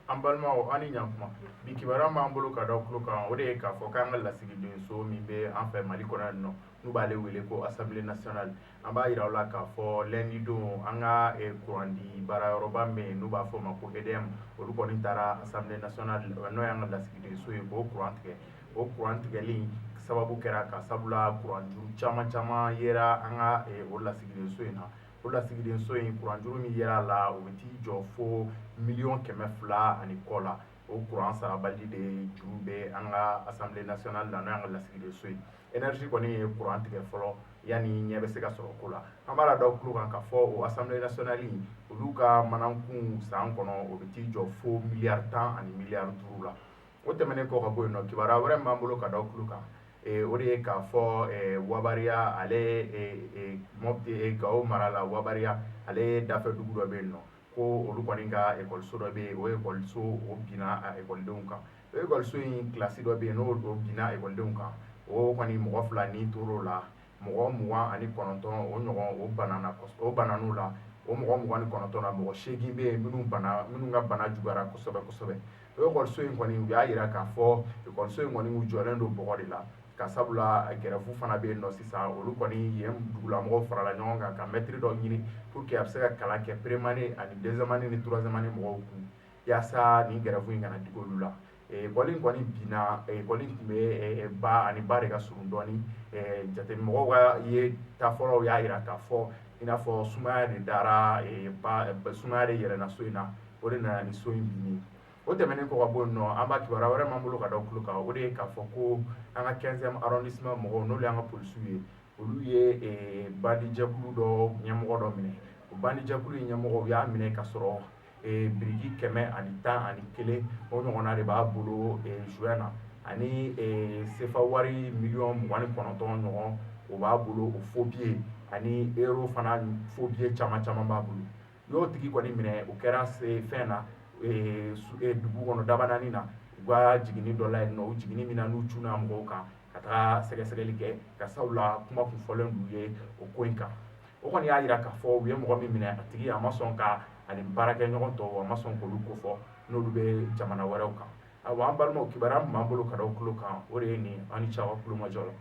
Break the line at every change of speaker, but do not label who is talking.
An balimaw, an ni ɲankuma. Bi kibaruya b'an bolo ka da tulo kan, o de ye k'a fɔ k'an ka lasigidenso min bɛ an fɛ Mali kɔnɔ yan nɔ, n'u b'ale wele ko Assemblée nationale, an b'a yira aw la k'a fɔ lundi don, an ka kurandi baarayɔrɔba min bɛ yen, n'u b'a fɔ o ma ko EDM, olu kɔni taara Assemblée nationale, n'o y'an ka lasigidenso ye, k'o kuran tigɛ. O kuran tigɛli sababu kɛra ka sabula kuran juru caman caman yera an ka o lasigidenso in na. O lasigidenso in, kuranjuru min yera a la, o bɛ t'i jɔ fo 200 000 ani kɔ la. O kuran sarabali de juru bɛ an ka Assemblée nationale la, n'o y'an ka lasigidenso ye. Énergie kɔni ye kuran tigɛ fɔlɔ yanni ɲɛ bɛ se ka sɔrɔ ko la. An b'a la da tulo kan k'a fɔ o Assemblée nationale, olu ka manankun san kɔnɔ, o bɛ t'i jɔ fo miliyari 10 ani miliyari 5 la. O tɛmɛnen kɔ ka bɔ yen nɔ, kibaruya wɛrɛ min b'an bolo ka da tulo kan, o de ye k'a fɔ Wabariya, ale Mɔpti, Gawo mara la, Wabariya, ale dafɛ dugu dɔ bɛ yen nɔ, ko olu kɔni ka ekɔliso dɔ bɛ yen, o ekɔliso o binna a ekɔlidenw kan. O ekɔliso in, kilasi dɔ bɛ yen, n'o binna ekɔlidenw kan, o kɔni mɔgɔ 2 ni tor'o la, mɔgɔ 29 o ɲɔgɔn o banana, o banan'u la. O mɔgɔ 29 na, mɔgɔ 8 bɛ yen minnu bana, minnu ka bana juguyara kosɛbɛ kosɛbɛ. O ekɔliso in kɔni, u y'a yira k'a fɔ ekɔliso in kɔni, u jɔlen don bɔgɔ de la, ka sabula grève fana bɛ yen nɔ sisan. Olu kɔni, yen dugulamɔgɔw farala ɲɔgɔn kan ka mɛtiri dɔ ɲini pour que a bɛ se ka kalan kɛ première année ani deuxième année ni troisième année mɔgɔw kun, yaasa nin grève in kana digi olu la. Ekɔli in kɔni binna, ekɔli in tun bɛ ba ani ba de ka surun dɔɔni. Jate mɔgɔw ka ye ta fɔlɔw y'a yira k'a fɔ i n'a fɔ sumaya de dara ba, sumaya de yɛlɛnna so in na, o de nana ni so in binni. O tɛmɛnen kɔ ka bɔ yen nɔ, an b'a kibaruya wɛrɛ m'an bolo ka da tulo kan, o de ye k'a fɔ ko an ka 15e arrondissement mɔgɔw, n'olu y'an ka polisiw ye, olu ye bandijɛkulu dɔ ɲɛmɔgɔ dɔ minɛ. O bandijɛkulu in ɲɛmɔgɔ, u y'a minɛ ka sɔrɔ biriki 111 o ɲɔgɔnna de b'a bolo juin na, ani sefa wari 29 million ɲɔgɔn o b'a bolo, o faux billet ani euro fana faux billet caman caman b'a bolo. U y'o tigi kɔni minɛ, o kɛra se fɛn na, dugu kɔnɔ dabanani na, u ka jiginni dɔ la yen nɔ. U jiginni min na, n'u cunna mɔgɔw kan ka taga sɛgɛsɛgɛli kɛ, ka sabula kuma kun fɔlen d'u ye o ko in kan. O kɔni y'a yira k'a fɔ u ye mɔgɔ min minɛ, a tigi a ma sɔn ka ani baarakɛ ɲɔgɔn tɔw, a ma sɔn k'olu kofɔ, n'olu bɛ jamana wɛrɛw kan. Ayiwa, an balimaw, kibaruya min b'an bolo ka da tulo kan, o de ye nin. An ni ce aw ka kulomajɔ la.